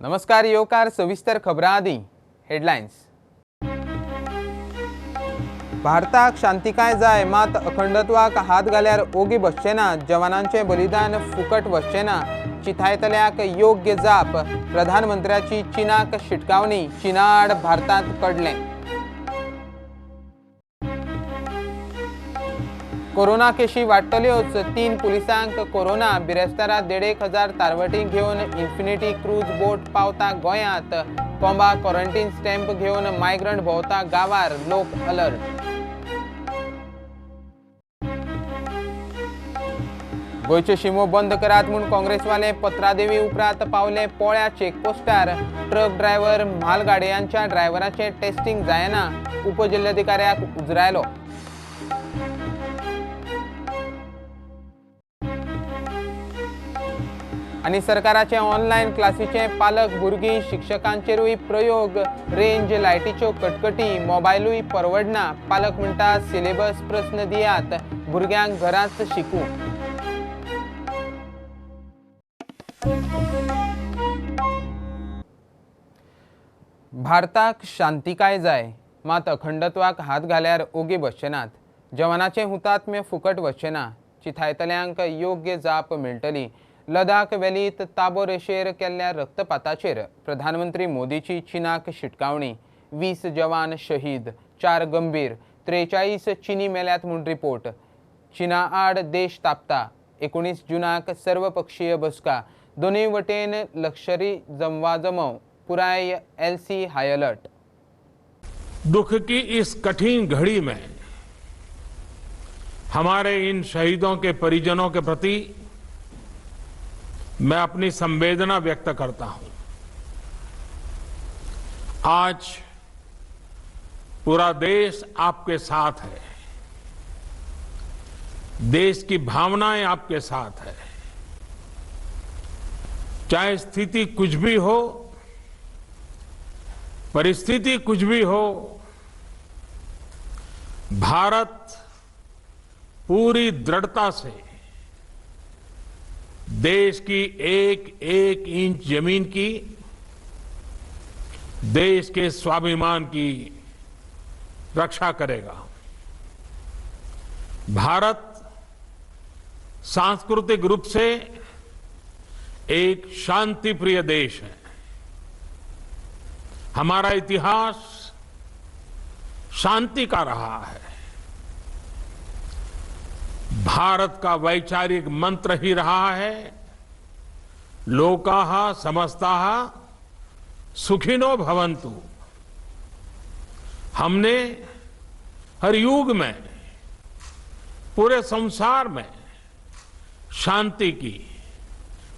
नमस्कार येवकार सविस्तर खबरां आदी हेडलायन्स। भारताक शांतिकाय जाय मात अखंडत्वाक हात घाल्यार ओगी बसचे ना, जवानांचे बलिदान फुकट वचचे ना, चिथायतल्याक योग्य जाप, प्रधानमंत्र्याची चीनाक शिटकावणी, चीना आड भारतांत कडलें। कोरोना केशी वाडटल्योच, 3 पुलिसांक कोरोना, बिरेस्तारा 1,500 तारवटी घेवन इन्फिनिटी क्रूज बोट पावता गोंयांत, कोंबा क्वॉरंटीन स्टॅम्प घेवन मायग्रंट भोंवता गांवार, लोक अलर्ट। गोंयच्यो शिमो बंद करात म्हूण काँग्रेसवाले पत्रादेवी उपरांत पावले पोळ्या चेकपोस्टार, ट्रक ड्रायव्हर म्हालगाडयांच्या ड्रायव्हराचें टेस्टिंग जायना, उपजिल्ल्याधिकाऱ्याक उजरायलो। आनी सरकाराचे ऑनलायन क्लासीचे पालक भुरगीं शिक्षकांचेरूय प्रयोग, रेंज लायटीच्यो कटकटी, मोबायलूय परवडना, पालक म्हणटा सिलेबस प्रस्न दियात, भुरग्यांक घरांत शिकूं। भारताक शांतिकाय जाय मात अखंडत्वाक हात घाल्यार ओगी बसचे नात, जवानाचें हुतात्म्य फुकट वचचें ना, चिथायतल्यांक योग्य जाप मेळटली। लडाख व्हॅलीत ताबो रेशेर केल्ल्या रक्तपाताचेर प्रधानमंत्री मोदीची चीनाक शिटकावणी, 20 जवान शहीद, 4 गंभीर, 43 चीनी मेल्यात म्हूण रिपोर्ट। चीना आड देश तापता, 19 जूनाक सर्वपक्षीय बसका, दोनूय वटेन लष्करी जमवाजमव, पुराय एलसी हाय अलर्ट। दुख की इस कठिन घड़ी में हमारे इन शहीदों के परिजनों के प्रति मैं अपनी संवेदना व्यक्त करता हूं। आज पूरा देश आपके साथ है, देश की भावनाएं आपके साथ है। चाहे स्थिति कुछ भी हो, परिस्थिति कुछ भी हो, भारत पूरी दृढ़ता से देश की एक एक इंच जमीन की, देश के स्वाभिमान की रक्षा करेगा। भारत सांस्कृतिक रूप से एक शांतिप्रिय देश है। हमारा इतिहास शांति का रहा है। भारत का वैचारिक मंत्र ही रहा है, लोकाः समस्ताः सुखिनो भवन्तु। हमने हर युग में पूरे संसार में शांति की,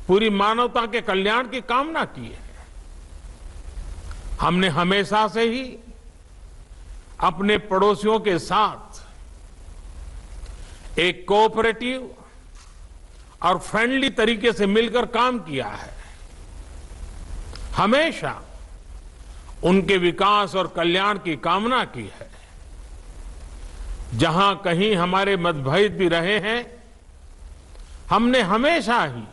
पूरी मानवता के कल्याण की कामना की है। हमने हमेशा से ही अपने पड़ोसियों के साथ एक कोऑपरेटिव और फ्रेंडली तरीके से मिलकर काम किया है। हमेशा उनके विकास और कल्याण की कामना की है। जहां कहीं हमारे मतभेद भी रहे हैं, हमने हमेशा ही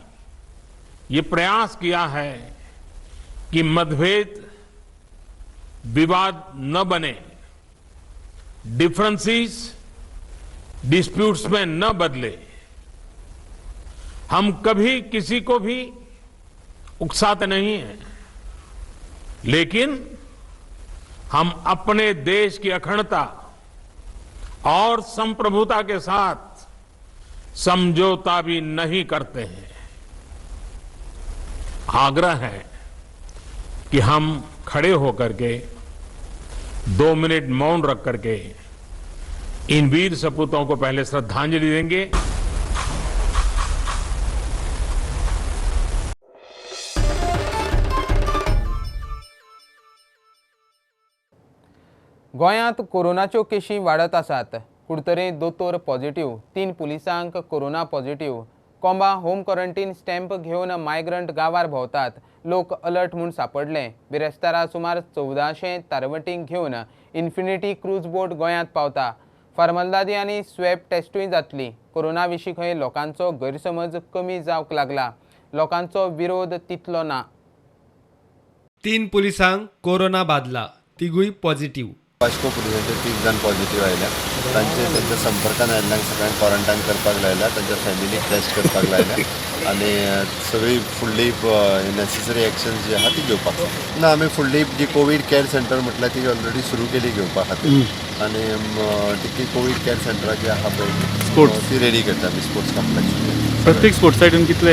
ये प्रयास किया है कि मतभेद विवाद न बने, डिफरेंसेस डिस्प्यूट्स में न बदले। हम कभी किसी को भी उकसाते नहीं हैं, लेकिन हम अपने देश की अखंडता और संप्रभुता के साथ समझौता भी नहीं करते हैं। आग्रह है कि हम खड़े होकर के 2 मिनट मौन रख करके इन वीर सपूतों को पहले श्रद्धांजलि देंगे। गोंयांत कोरोनाच्यो केशी वाडत आसात। कुडतरे दोतोर पॉझिटिव्ह, 3 पुलिसांक corona positive, Comba home quarantine stamp घेवन मायग्रंट गांवार भोंवतात, लोक अलर्ट म्हूण सापडले। बिरेस्तारा सुमार 1400 तारवटींक घेवन इन्फिनिटी क्रूज बोट गोंयांत पावता। फार्मालदादी आनी स्वॅब टेस्टूय जातली। कोरोना विशीं खंय लोकांचो गैरसमज कमी जावंक लागला, लोकांचो विरोध तितलो ना। 3 पुलिसांक कोरोना बादला, तिगूय पॉझिटिव्ह. वास्को पुलिसांचे 3 जाण पॉझिटिव्ह आयल्या. तांचे तांच्या संपर्कान आयिल्ल्यांक सगळ्यांक क्वॉरंटायन करपाक लायल्या, तांच्या फॅमिलीक टेस्ट करपाक लायल्या आनी सगळी फुडली नॅसेसरी एक्शन जी आहा ती घेवपाक जाय. ना, आमी फुडली जी कोवीड कॅर सेंटर म्हटल्यार ती ऑलरेडी सुरू केली घेवपा खातीर आनी ती कोवीड कॅर सेंटरां जी आहा पळय ती रेडी करता आमी स्पोर्ट्स कॉम्प्लेक्स. प्रत्येक स्पोर्ट्स सायटीन कितले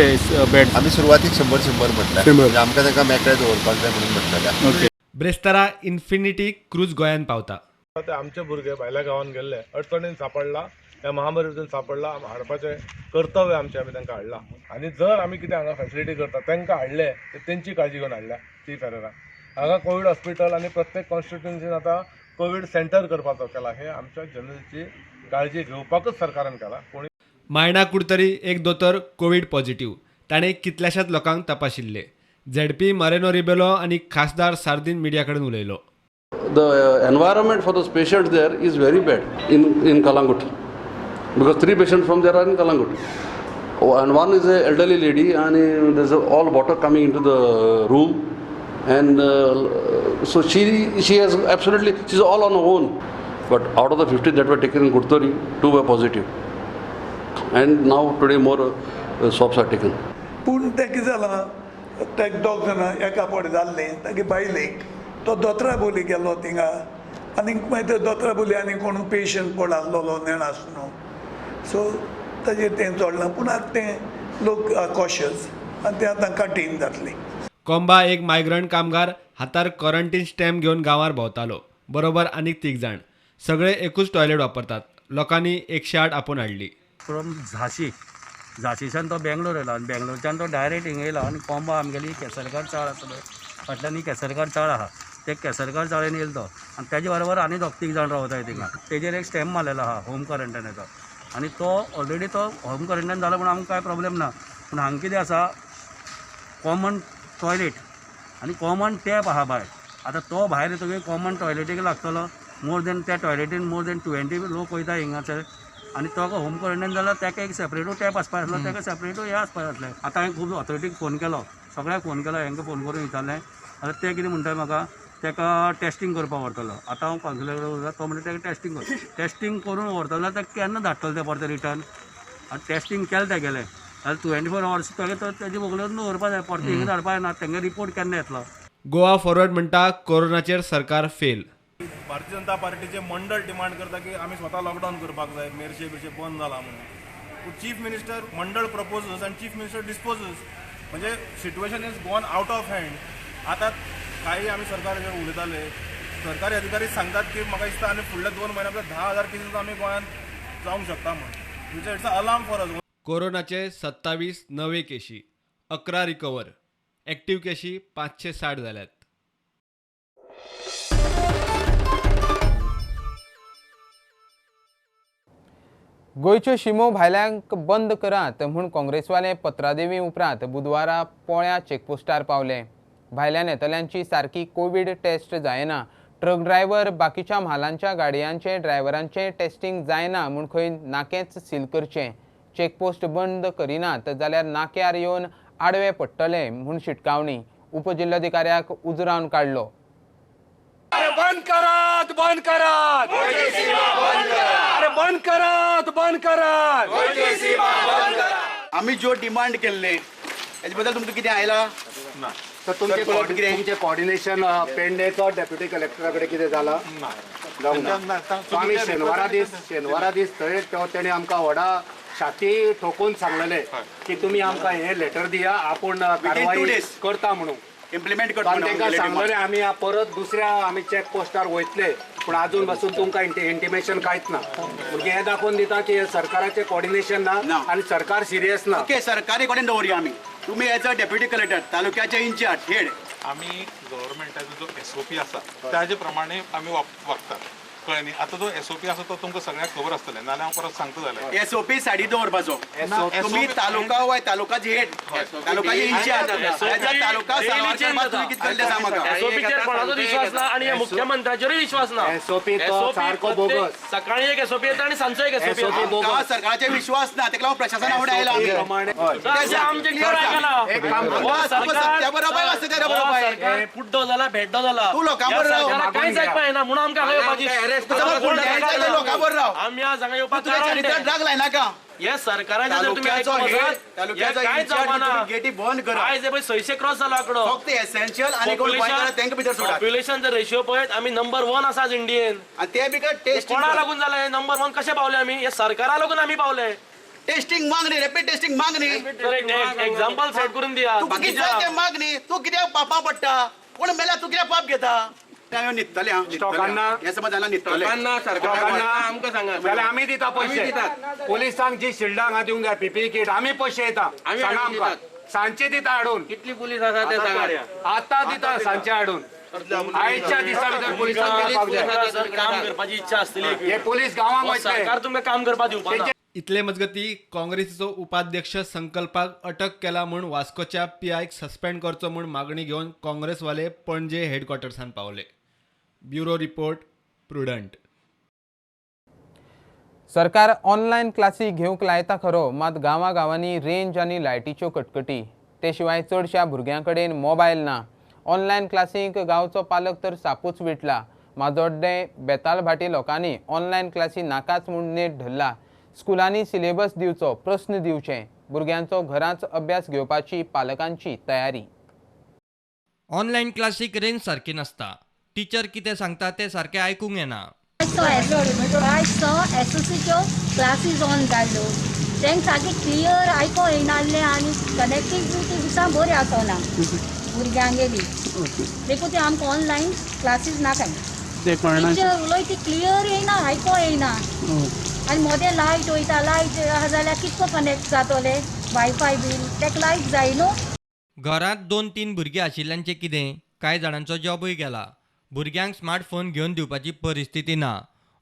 बेड? आमी सुरवातीक 100-100 म्हटल्यार, म्हणजे आमकां तांकां मेकळे दवरपाक जाय म्हणून म्हटलेलें. ब्रेस्तारा इन्फिनिटी क्रूज गोंयांत पावता. ते आमचे भुरगे भायल्या गांवांत गेल्ले अडचणीन सांपडला, ह्या महामारीतून सांपडला, हाडपाचें कर्तव्य आमचें, आमी तांकां हाडला. आनी जर आमी कितें हांगा फॅसिलिटी करता तांकां हाडले तर तेंची काळजी घेवन हाडल्या ती फेरेरा. हांगा कोवीड हॉस्पिटल आनी प्रत्येक कॉन्स्टिट्युन्सीन आतां कोवीड सेंटर करपाचो केला. हे आमच्या जनतेची काळजी घेवपाकूच सरकारान केला. कोणी मायणा कुडतरी एक दोतोर कोवीड पॉझिटिव्ह, ताणें कितल्याशाच लोकांक तपाशिल्ले. झेडपी मरेनो रिबेलो आनी खासदार सार्दीन मिडिया कडेन उलयलो. The environment for those patients there is very bad in Kalangut, because 3 patients from there are in Kalangut. Oh, and one is an elderly lady, and there's all water coming into the room, and so she has absolutely, she's all on her own. But out of the 50 that were taken in Curtorim, 2 were positive, and now today more swabs are taken. पूण तें कितें जालां, ते दोग जाणां एका फावटी जाल्लें तागे बायलेक, तो दोतोरा बोली गेलो थिंगा आनी मागीर ते दोतोरा बोली आनी कोण पेशंट कोण आसलेलो नेणास न्हू, सो ताजेर तें चोडलां. पूण आतां तें लोक कॉशियस आनी तें आतां कंटेन जातलें. कोंबा एक मायग्रंट कामगार हातार क्वॉरंटीन स्टॅम्प घेवन गांवार भोंवतालो, बरोबर आनीक 3 जाण. सगळे एकूच टॉयलेट वापरतात. लोकांनी 108 आपोवन हाडली. फ्रॉम झाशी, झाशीच्यान तो बेंगलोर येयला आनी बेंगलोरच्यान तो डायरेक्ट हिंगा येयला आनी कोंबा आमगेली केसरकार चाळ आसा पळय, फाटल्यान ही केसरकार चाळ आहा, ते केसरकार चाळेन येयलो तो आनी तेजे बरोबर आनी 2-3 जाण रावताय थिंगा. तेजेर एक स्टॅम्प मारलेलो आहा होम क्वॉरंटायनाचो आनी तो ऑलरेडी तो होम क्वॉरंटायन जाला म्हूण आमकां कांय प्रॉब्लेम ना. पूण हांगा कितें आसा, कॉमन टॉयलेट आनी कॉमन टॅप आहा भायर. आतां तो भायर येतकीर कॉमन टॉयलेटीक लागतलो, मोर देन त्या टॉयलेटीन मोर देन 20 लोक वयता हिंगासर आनी तो होम क्वॉरंटायन जाल्यार ताका एक सेपरेटू टॅप आसपाक आसलो, ताका सेपरेटू हें आसपाक आसलें. आतां हांवें खूब ऑथॉरिटीक फोन केलो, सगळ्याक फोन केलो, हांकां फोन करून विचारलें. आतां ते कितें म्हणटा म्हाका, ताका टेस्टींग करपाक व्हरतलो. आतां हांव कावन्सिलर कडेन उलयता, तो म्हणटा ताका टेस्टींग कर, टेस्टींग करून व्हरतलो जाल्यार ताका केन्ना धाडटलो ते परते रिटर्न. आतां टेस्टींग केलें तेगेलें जाल्यार 24 आवर्स तागे तो तेजे व्हंकलेन दवरपा जाय, परते हिंगा धाडपा जायना. तेंगे रिपोर्ट केन्ना येतलो. गोवा फॉरवर्ड म्हणटा कोरोनाचेर सरकार फेल. भारतीय जनता पार्टीचे मंडळ डिमांड करता की आमी स्वता लॉकडावन करपाक जाय, मेरशे बिरशे बंद जाला म्हणून. चीफ मिनिस्टर मंडळ प्रपोजस आनी चीफ मिनिस्टर डिस्पोजस, म्हणजे situation is gone out of hand. आतां काही आमी सरकार उलयताले, सरकारी अधिकारी सांगतात की म्हाका दिसता आनी फुडल्या 2 म्हयन्या भितर 10,000 केसीस आमी गोंयांत जावंक शकता म्हूण. म्हणजे it's a alarm for us. कोरोनाचे 27 नवे केशी, 11 रिकवर, ॲक्टिव्ह केशी 560 जाल्यात. गोंयच्यो शिमो भायल्यांक बंद करात म्हूण काँग्रेसवाले पत्रादेवी उपरांत बुधवारा पोळ्या चेकपोस्टार पावले. भायल्यान येतल्यांची सारकी कोवीड टेस्ट जायना, ट्रक ड्रायव्हर बाकीच्या म्हालांच्या गाडयांचे ड्रायव्हरांचे टेस्टिंग जायना म्हूण खंय नाकेच सील करचें. चेकपोस्ट बंद करिनात जाल्यार नाक्यार येवन आडवे पडटले म्हूण शिटकावणी उपजिल्लोधिकाऱ्याक उजरावन काडलो. बंद करात, बंद करात, अरे बंद करात, बंद करात. आमी ज्यो डिमांड केल्ले हेजे बद्दल तुमकां कितें आयला ना? तर तुमचें कॉर्डिनेशन पेडणेचो डेप्युटी कलेक्टरा कडेन कितें जाला? जावंक ना. आमी शेनवारा दीस थंय तेणें आमकां व्हडा छाती ठोकून सांगलेलें की तुमी आमकां हें लेटर दिया, आपूण कारवाई करता म्हणून इम्प्लिमेंट करता. तांकां सांगलें आमी परत दुसऱ्या आमी चेक पोस्टार वयतले, पूण आजून पासून तुमकां इंटिमेशन कांयच ना. म्हणजे हें दाखोवन दिता की सरकाराचें कॉर्डिनेशन ना आनी सरकार सिरियस ना. ओके, सरकारी कडेन दवरुया आमी. तुमी एज अ डेप्युटी कलेक्टर तालुक्याचे इन्चार्ज हेड, आमी गव्हर्मेंटाचो जो एसओपी आसा ताजे प्रमाणे आमी वागतात. कळ्ळें न्ही. आतां जो एसओपी आसा तो तुमकां सगळ्यांक खबर आसतलें, नाल्यार हांव परत सांगता जाल्यार. एसओपी साडी दवरपाचो तुमी तालुका वाय तालुकाचे हेड, तालुकाचे इन्चार्ज, तालुका तुम्ही कितें केल्लें सांग म्हाका. एसओपीचेर कोणाचो विश्वास ना आनी मुख्यमंत्र्याचेरूय विश्वास ना. एसओपी सारको बोगस. सकाळी एक एसओपी येता आनी सांजचो एक एसओपी. सरकाराचेर विश्वास ना, तेका लागून प्रशासना फुडें आयला. पुड्डो जाला, भेड्डो जाला, तूं लोकां बरोबर कांयच आयकपा येना म्हणून आमकां हांगा येवपाची. आमी आज हांगा येवपाक ड्रग लायनाका. हे सरकाराचे जर तुमी गेटी बंद करा. आयज पळय 600 क्रॉस जालो आंकडो. फक्त एसेन्शियल आनी कोण तांकां भितर सोडा. पॉप्युलेशन जर रेशियो पळयत आमी नंबर 1 आसा आज इंडियेन. आनी ते बी टेस्ट कोणा लागून जालें नंबर 1 कशें पावले आमी? हे सरकारा लागून आमी पावले. टेस्टिंग मागणी, रॅपीड टेस्टिंग मागणी. एग्जाम्पल सेट करून दिया. तूं कितें जाय तें मागणी. तूं कित्याक पापा पडटा? कोण मेल्या तूं कित्याक पाप घेता? न्हिदतले हे समज जाल्यार न्हिदतले. जाल्यार आमी दिता पयशे पुलिसांक, जी शिल्डां हांगा दिवंक जाय, पीपीई किट आमी पयशे दिता. सांगा आमकां सांजचे दिता हाडून. कितली पुलीस आसा ते सांगा. आतां दिता सांजचे हाडून. आयच्या दिसा भितर पुलिसांक काम करपाची इच्छा आसतली. हे पुलीस गांवांक वयतले, सरकार तुमकां काम करपाक दिवपाक. इतले मजगती काँग्रेसीचो उपाध्यक्ष संकल्पाक अटक केला म्हूण वास्कोच्या पीआयक सस्पेंड करचो म्हूण मागणी घेवन काँग्रेसवाले पणजे हेडक्वॉर्टर्सान पावले. Bureau report, Prudent. सरकार ऑनलायन क्लासी घेवंक लायता खरो, मात गांवागांवांनी रेंज आनी लायटीच्यो कटकटी, ते शिवाय चडश्या भुरग्यां कडेन मोबायल ना. ऑनलायन क्लासींक गांवचो पालक तर सापूच विटला. माजोड्डें बेतालभाटी लोकांनी ऑनलायन क्लासी नाकाच म्हूण नेट धरला. स्कुलांनी सिलेबस दिवचो, प्रस्न दिवचे, भुरग्यांचो घरांच अभ्यास घेवपाची पालकांची तयारी. ऑनलायन क्लासीक रेंज सारकी नासता, टिचर कितें सांगता तें सारकें आयकूंक येना. I saw एसओसीच्यो क्लासीस ऑन जाल्ल्यो, तेंक सारकें क्लियर आयको येनासलें आनी कनेक्टिविटी सुद्दां बरी आसना भुरग्यांगेली. देखून ते आमकां ऑनलायन क्लासीस नाकाय. टिचर उलयता ती क्लियर येयना, आयको येयना आनी मोदें लायट वयता, लायट आसा जाल्यार कितको कनेक्ट जातोले वायफाय बीन तेका लायट जाय न्हू. घरांत 2-3 भुरगीं आशिल्ल्यांचें कितें? कांय जाणांचो जॉबूय गेला. भुरग्यांक स्मार्टफोन घेवन दिवपाची परिस्थिती ना.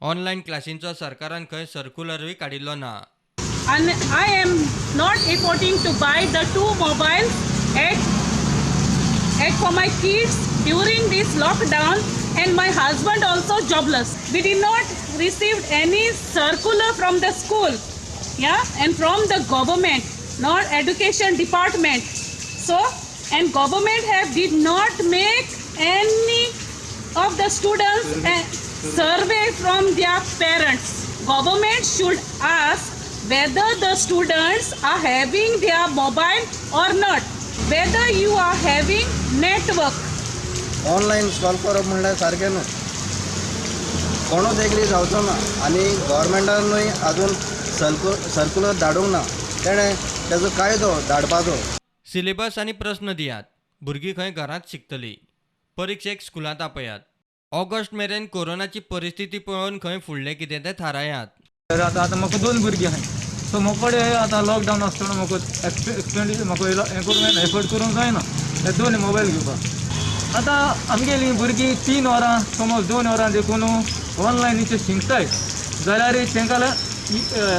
ऑनलायन क्लासींचो सरकारान खंय सर्क्युलरूय काडिल्लो ना. And I am not affording to buy the 2 mobiles at for my kids during this lockdown, and my husband also jobless. We did not receive any circular from the school, yeah, and from the government, nor education department. So, and government have did not make any of the students a survey from their parents. Government should ask whether the students are having their mobile or not, whether you are having network. Online solve करप म्हणल्यार सारकें न्हू, कोणूच agree जावचो ना आनी गव्हर्मेंटानूय अजून circular धाडूंक ना, तेणें तेजो कायदो धाडपाचो. सिलेबस आनी प्रस्न दियात, भुरगीं खंय घरांत शिकतलीं. परिक्षेक स्कुलांत आपयात. ऑगस्ट मेरेन कोरोनाची परिस्थिती पळोवन खंय फुडलें कितें तें थारायात. आतां आतां म्हाका 2 भुरगीं आहाय, सो म्हाका आतां लॉकडावन आसतना म्हाका एक्सपेंडिचर म्हाका हें करूंक जायना, एफोर्ड करूंक जायना हे 2 मोबायल घेवपाक. आतां आमगेलीं भुरगीं 3 वरां समज 2 वरां देखून ऑनलायनीचेर शिकताय जाल्यार तांकां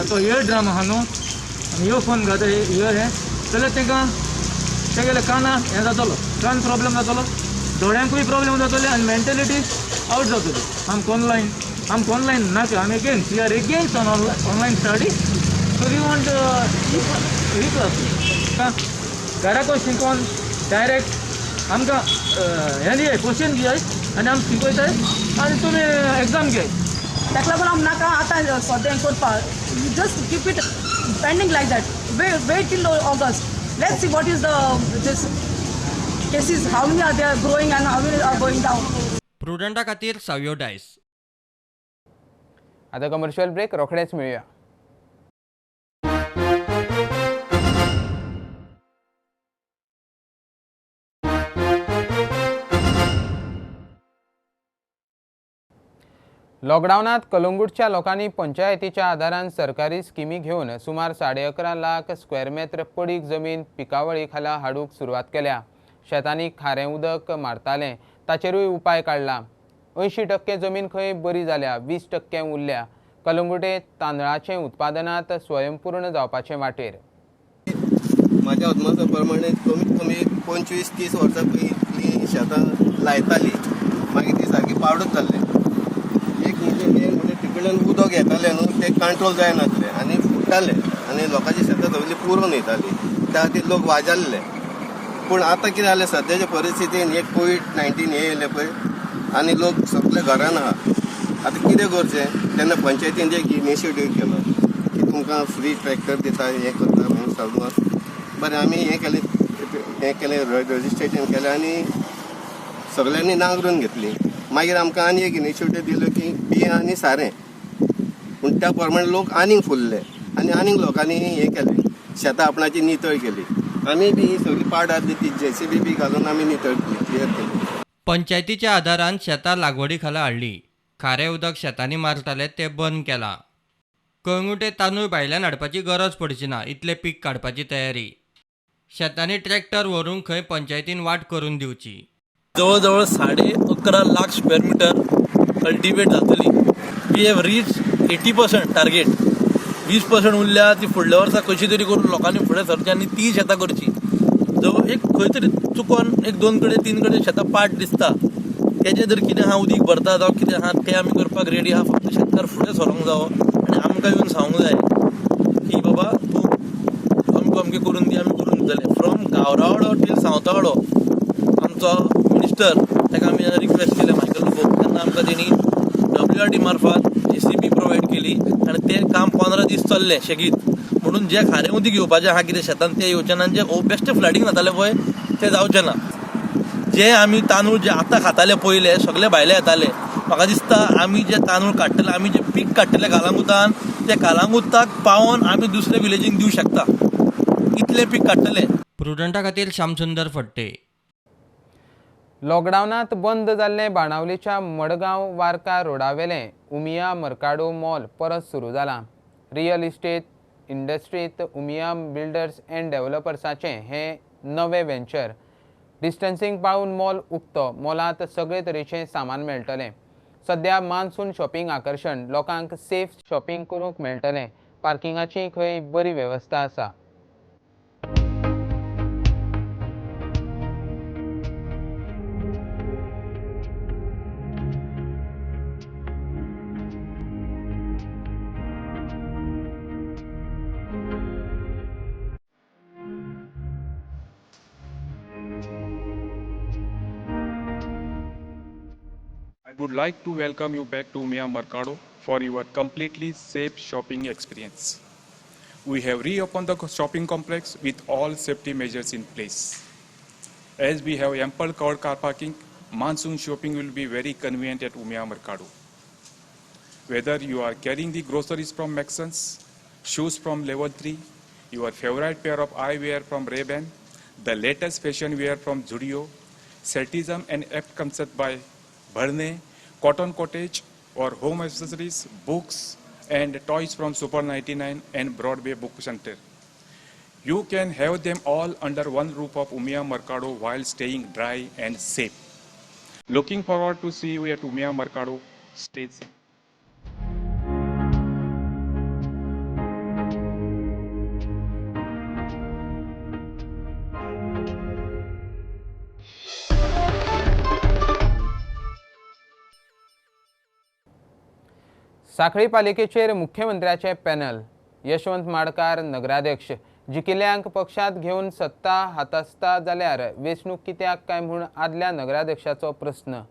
तो इयर ड्रम आहा न्हू आनी इयरफोन घाता इयर हें जाल्यार तांकां तेगेले काना हें जातलो, कान प्रॉब्लम जातलो, दोळ्यांकूय प्रॉब्लम जातले आनी मेंटेलिटी आवट जातली. आमकां ऑनलायन नाका, आमी against, we are against on online study. So we want e class. घराको शिकोवन डायरेक्ट आमकां हें दियाय, क्वेश्चन दियाय आनी आमी शिकयताय आनी तुमी एग्जाम घेयाय. ताका लागून आम नाका आतां सद्याक करपाक. Just keep it pending like that. Wait till August. Let's see what is the this cases, how many are they are growing and how many are going down. प्रुडंटा खातीर सावियो डायस. आतां कमर्शियल ब्रेक, रोखडेच मेळुया. लॉकडावनात कलंगूटच्या लोकांनी पंचायतीच्या आदारान सरकारी स्किमी घेवन सुमार 11.5 लाख स्क्वेअर मेत्र पडीक जमीन पिकावळी खाला हाडूंक सुरवात केल्या. शेतांनी खारें उदक मारतालें ताचेरूय उपाय काडला. 80% जमीन खंय बरी जाल्या, 20% उरल्या. कलंगुटे तांदळाचें उत्पादनांत स्वयंपूर्ण जावपाचे वाटेर. म्हाज्या अदमासा प्रमाणे कमीत कमी 25-30 वर्सां पयलीं शेतां लायताली, मागीर ती सारकी पावडच जाल्लें. एक म्हणजे मेन म्हणजे तिकडल्यान उदक येतालें न्हू, तें कंट्रोल जायनासलें आनी फुट्टालें आनी लोकांची शेतां सगळीं पुरोवन वयताली. त्या खातीर लोक वाजाल्ले. पूण आतां कितें जालें, सद्याच्या परिस्थितीन एक कोवीड-19 हें येयलें पळय आनी लोक सगळे घरान आहा. आतां कितें करचें, तेन्ना पंचायतीन एक इनिशिएटीव केलो की तुमकां फ्री ट्रॅक्टर दिता, हें करता म्हणून सांगून बरें आमी हें केलें, रजिस्ट्रेशन केलें आनी सगळ्यांनी नांगरून घेतली. मागीर आमकां आनी एक इनिशिएटीव दिलो की बियां आनी सारें. पूण त्या प्रमाणे लोक आनीक फुल्ले आनी आनीक लोकांनी हें केलें, शेतां आपणाची नितळ केली. आमी बी ही सगळी पाड आसली ती जेसीबी बी घालून आमी नितळ केली, क्लियर केली. पंचायतीच्या आदारान शेतां लागवडी खाला हाडली. खारें उदक शेतांनी मारताले तें बंद केलां. कळंगुटे तांदूळ भायल्यान हाडपाची गरज पडची ना इतलें पीक काडपाची तयारी. शेतांनी ट्रॅक्टर व्हरूंक खंय पंचायतीन वाट करून दिवची. जवळ जवळ 11.5 लाख स्क्वेअर मिटर कल्टिवेट जातली. We have reach 80% target. 20% उरल्या ती फुडल्या वर्सा कशी तरी करून लोकांनी फुडें सरची आनी ती शेतां करची. जवळ एक खंय तरी चुकोन 1-2 कडेन 3 कडेन शेतां पाट दिसता, तेजें जर कितें आहा उदीक भरता जावं कितें आहा तें आमी करपाक रेडी आहा. फक्त शेतकार फुडें सरोंक जावो आनी आमकां येवन सांगूंक जाय की बाबा तूं अमकें अमकें करून दी, आमी करून दितले. फ्रॉम गावरावाडो टील सावतावाडो आमचो मिनिस्टर ताका आमी रिक्वेस्ट केलें मायकल लोबो, तेन्ना आमकां तेणी WRD मार्फत JCB provide केली आनी तें काम 15 दीस चल्लें शेगीत. म्हणून जे खारें उदीक येवपाचें आहा कितें शेतान तें येवचें ना, जे बेश्टें फ्लडींग जातालें पळय तें जावचें ना. जे आमी तांदूळ जे आतां खाताले पयले सगळे भायले येताले, म्हाका दिसता आमी जे तांदूळ काडटले, आमी जे पीक काडटले कालांगुतान, ते कालांगुताक पावोन आमी दुसऱ्या विलेजींक दिवं शकता, इतलें पीक काडटले. प्रुडंटा खातीर श्यामसुंदर फडते. लॉकडावनांत बंद जाल्लें बाणावलीच्या मडगांव वार्का रोडावेलें उमिया मर्काडो मॉल परत सुरू जालां. रियल इस्टेट इंडस्ट्रींत उमिया बिल्डर्स अँड डेव्हलपर्साचें हें नवें व्हेंचर. डिस्टन्सिंग पाळून मॉल उक्तो. मॉलांत सगळे तरेचें सामान मेळटलें. सद्या मान्सून शॉपिंग आकर्शण, लोकांक सेफ शॉपिंग करूंक मेळटलें. पार्किंगाची खंय बरी वेवस्था आसा. I would like to welcome you back to Umia Mercado for your completely safe shopping experience. We have reopened the shopping complex with all safety measures in place. As we have ample covered car parking, monsoon shopping will be very convenient at Umia Mercado. Whether you are carrying the groceries from Maxons, shoes from Level 3, your favorite pair of eyewear from Ray-Ban, the latest fashion wear from Zudio, Cetism and Apt Concept by Bharne, Cotton Cottage, or home accessories, books and toys from Super 99 and Broadway Book Center. You can have them all under one roof of Umia Mercado while staying dry and safe. Looking forward to see you at Umia Mercado. Stay safe. Sanquelim पालिकेचेर मुख्यमंत्र्याचे panel, Yeshwant Madkar नगराध्यक्ष. जिखिल्ल्यांक पक्षांत घेवन सत्ता हातासता जाल्यार वेंचणूक कित्याक काय म्हूण आदल्या नगराध्यक्षाचो प्रस्न.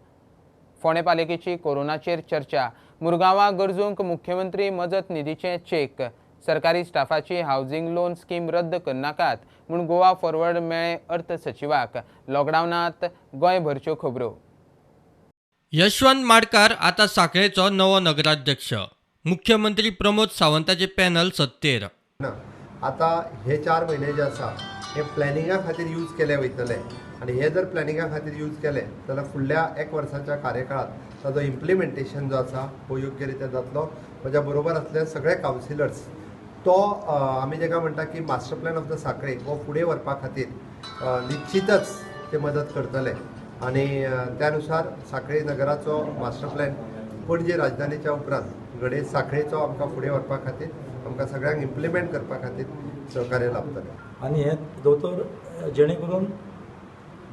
फोंडें पालिकेची कोरोनाचेर चर्चा. मुरगांवां गरजूंक मुख्यमंत्री मजत निधीचे चेक. सरकारी स्टाफाची हावजिंग लोन स्कीम रद्द करनाकात म्हूण गोवा फॉरवर्ड मेळ्ळें अर्थ सचिवाक. लॉकडावनांत गोंयभरच्यो खबरो. यशवंत माडकार आतां सांखळेचो नवो नगराध्यक्ष. मुख्यमंत्री प्रमोद सावंताचे पॅनल सत्तेर. आतां हे 4 म्हयने जे आसा हे प्लॅनिंगा खातीर यूज केले वयतले आनी हे जर प्लॅनिंगा खातीर यूज केले जाल्यार फुडल्या 1 वर्साच्या कार्यकाळात ताजो इम्प्लिमेंटेशन जो आसा हो योग्य रित्या जातलो. म्हज्या बरोबर आसले सगळे कावन्सिलर्स तो आमी जेका म्हणटा की master plan of the Sanquelim हो फुडें व्हरपा खातीर निश्चितच ते मदत करतले. आनी त्यानुसार साखळे नगराचो मास्टर प्लॅन पणजे राजधानीच्या उपरांत घडये साखळेचो आमकां फुडें व्हरपा खातीर आमकां सगळ्यांक इम्प्लिमेंट करपा खातीर सहकार्य लाभतलें. आनी हे दोतोर जेणे करून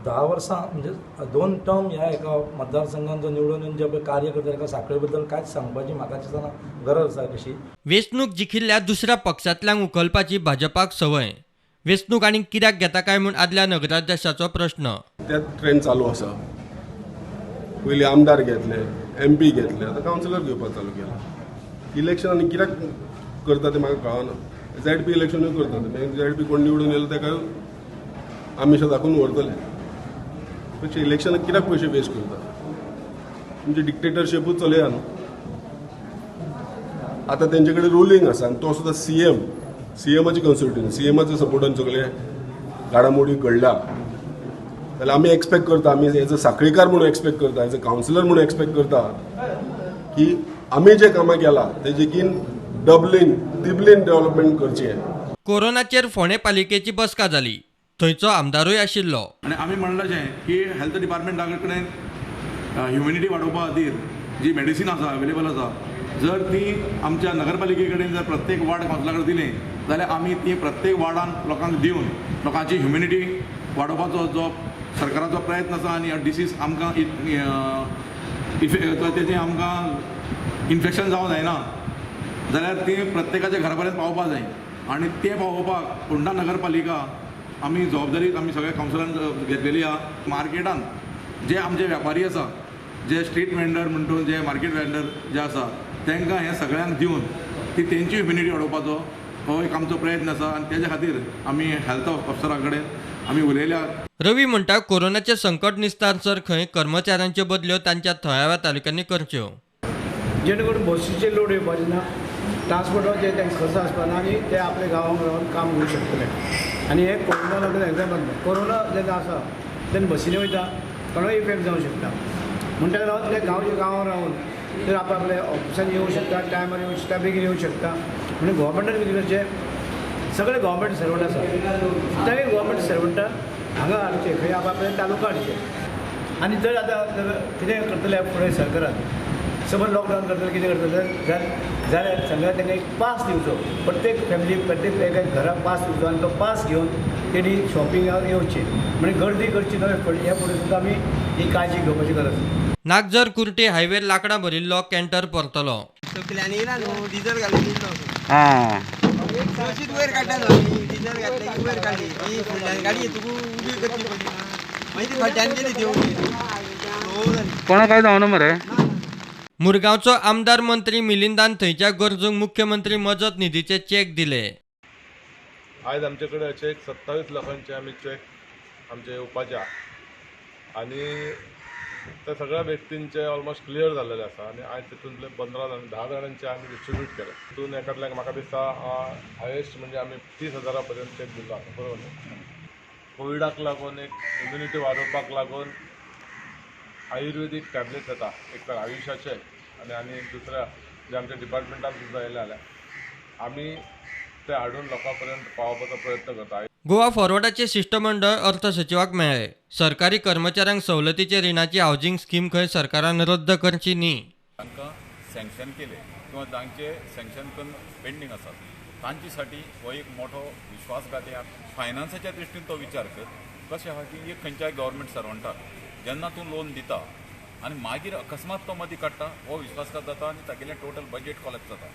10 वर्सां म्हणजे 2 टर्म ह्या एका मतदारसंघान जो निवडून येवन जे पळय कार्य करता ताका साखळे बद्दल कांयच सांगपाची म्हाका दिसना गरज आसा कशी. वेंचणूक जिखिल्ल्या दुसऱ्या पक्षांतल्यांक उखलपाची भाजपाक संवय. वेंचणूक आनी कित्याक घेता काय म्हूण आदल्या नगराध्यक्षाचो प्रश्न. ते ट्रेंड चालू आसा. पयलीं आमदार घेतले, एमपी घेतले, आतां कावन्सिलर घेवपाक चालू केला. इलेक्शन आनी कित्याक करता तें म्हाका कळना. झेडपी इलेक्शनूय करता, मागीर झेडपी कोण निवडून येयलो ताका आमिशां दाखोवन व्हरतले. पयशे इलेक्शनाक कित्याक पयशे वेस्ट करता? तुमची डिक्टेटरशिपूच चलया न्हू. आतां तेंचे कडेन रुलींग आसा आनी तो सुद्दां सीएम, सीएमाची कॉन्स्टिट्युएन्सी, सीएमाच्या सपोर्टान सगळे घडामोडी घडल्या. जाल्यार आमी एक्सपेक्ट करता, आमी एज अ साखळीकार म्हणून एक्सपेक्ट करता, एज अ कावन्सिलर म्हणून एक्सपेक्ट करता की आमी जे कामां केलां तेजेकीन डबलीन तिबलीन डेव्हलपमेंट करचें. कोरोनाचेर फोंडें पालिकेची बसका जाली, थंयचो आमदारूय आशिल्लो. आनी आमी म्हणलां की हेल्थ डिपार्टमेंटा कडेन ह्युमिनिटी वाडोवपा खातीर जी मेडिसीन आसा अवेलेबल आसा, जर ती आमच्या नगरपालिके कडेन जर प्रत्येक वार्ड कावन्सिला कडेन दिली जाल्यार आमी ती प्रत्येक वार्डान लोकांक दिवन लोकांची ह्युमिनिटी वाडोवपाचो जो सरकाराचो प्रयत्न आसा आनी डिसीज आमकां तेजें आमकां इन्फेक्शन जावं जायना जाल्यार ती प्रत्येकाच्या घरा पर्यंत पावोवपा जाय आनी तें पावोवपाक फोंडा नगरपालिका आमी जबाबदारी आमी सगळ्या कावन्सिलान घेतलेली आसा. मार्केटान जे आमचे व्यापारी आसा, जे स्ट्रीट वेंडर म्हणटून जे मार्केट वेंडर जे आसा तांकां हें सगळ्यांक दिवन ती तेंची ह्युमिनिटी वाडोवपाचो हो एक आमचो प्रयत्न आसा आनी तेज्या खातीर आमी हेल्थ ऑफिसरा कडेन आमी उलयल्या. रवी म्हणटा कोरोनाचें संकट निस्तारसर खंय कर्मचाऱ्यांच्यो बदल्यो तांच्या थळाव्या तालुक्यांनी करच्यो, जेणे करून बसीचे लोड येवपाचे ना, ट्रान्सपोर्टाचे तांकां खर्च आसपा ना आनी ते आपल्या गांवांत रावन काम करूंक शकतले. आनी हे कोरोना लागून एग्जाम्पल, कोरोना जेन्ना आसा तेन्ना बसींनी वयता कोणूय इफेक्ट जावंक शकता, म्हण ताका लागून ते गांवच्या गांवांत रावन तर आप आपल्या ऑफिसान येवंक शकता, टायमार येवंक शकता, बेगीन येवंक शकता. म्हणून गव्हर्मेंटान कितें करचें, सगळे गव्हर्मेंट सर्वंट आसा ते गव्हर्मेंट सर्वंटाक हांगा हाडचे, खंय आप आपल्या तालुका हाडचे. आनी जर आतां कितें करतले फुडें सरकारान, समज लॉकडावन करतले कितें करतले जाल्यार सगळ्या तांकां एक पास दिवचो, प्रत्येक फॅमिली प्रत्येक एका घराक पास दिवचो आनी तो पास घेवन तेणी शॉपिंगाक येवचें, म्हणजे गर्दी करची न्हय. ह्या फुडें सुद्दां आमी ही काळजी घेवपाची गरज. नागझर कुर्टी हायवेर लांकडां भरिल्लो कॅन्टर परतलो. डिझल घालून वयर काडटा, डिझल घातलें की वयर काडली ती फुडल्यान गाडी तुका उबी करची पडली, मागीर ती खड्ड्यान गेली ती कोणा काय जावना मरे. मुरगांवचो आमदार मंत्री मिलिंदान थंयच्या गरजूंक मुख्यमंत्री मजत निधीचे चेक दिले. आयज आमचे कडेन अशे 27 लोकांचे आमी चेक आमचे येवपाचे आहा आनी त्या सगळ्या व्यक्तींचे ऑलमोस्ट क्लियर जाल्लेले आसा आनी आयज तितूंतले 15 जाण 10 जाणांचे आमी डिस्ट्रिब्यूट केले. तितून एकातल्याक म्हाका दिसता हायेस्ट म्हणजे आमी 30,000 पर्यंत चेक दिल्लो आसा, बरोबर न्हू. कोविडाक लागून एक इम्युनिटी वाडोवपाक लागून आयुर्वेदीक टॅबलेट्स येता, एक तर आयुशाचे आनी आनी दुसऱ्या जे आमच्या डिपार्टमेंटान सुद्दां येयले जाल्यार आमी ते हाडून लोकां पर्यंत पावोवपाचो प्रयत्न करता. गोवा फॉरवर्डाचे शिश्टमंडळ अर्थ सचिवाक मेळ्ळे. सरकारी कर्मचाऱ्यांक सवलतीचे रिणाची हावजिंग स्कीम खंय सरकारान रद्द करची न्ही. तांकां सँक्शन केले किंवा जांचे सँक्शन करून पेंडींग आसात तांचे साठी हो एक मोठो विश्वासघात. फायनान्साच्या दृश्टीन तो विचार कर कशें आहा की एक खंयच्याय गव्हर्मेंट सर्वंटाक जेन्ना तूं लोन दिता आनी मागीर अकस्मात तो मदीं काडटा हो विश्वासघात जाता आनी तागेलें टोटल बजेट कॉलेप्स जाता.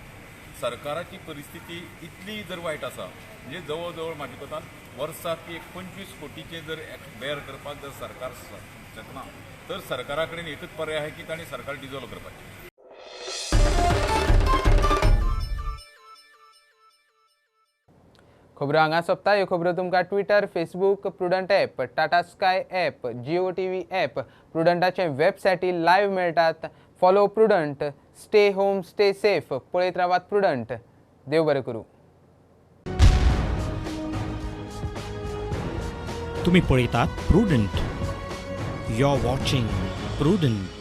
सरकाराची परिस्थिती इतली जर वायट आसा म्हणजे जवळ जवळ म्हाज्या कोतान वर्साक एक 25 कोटीचें जर बेर करपाक जर सरकार शकना तर सरकारा कडेन एकूच पर्याय आहे की तांणी सरकार डिजॉल्व करपाचें. खबरो हांगा सोंपता. ह्यो खबरो तुमकां Twitter, Facebook, Prudent app, Tata Sky app, Jio TV app, प्रुडंटाचे वेबसायटी live मेळटात. Follow Prudent, stay home, stay safe. पळयत रावात प्रुडंट. देव बरें करूं. तुम्ही पळयतात Prudent. You are watching Prudent.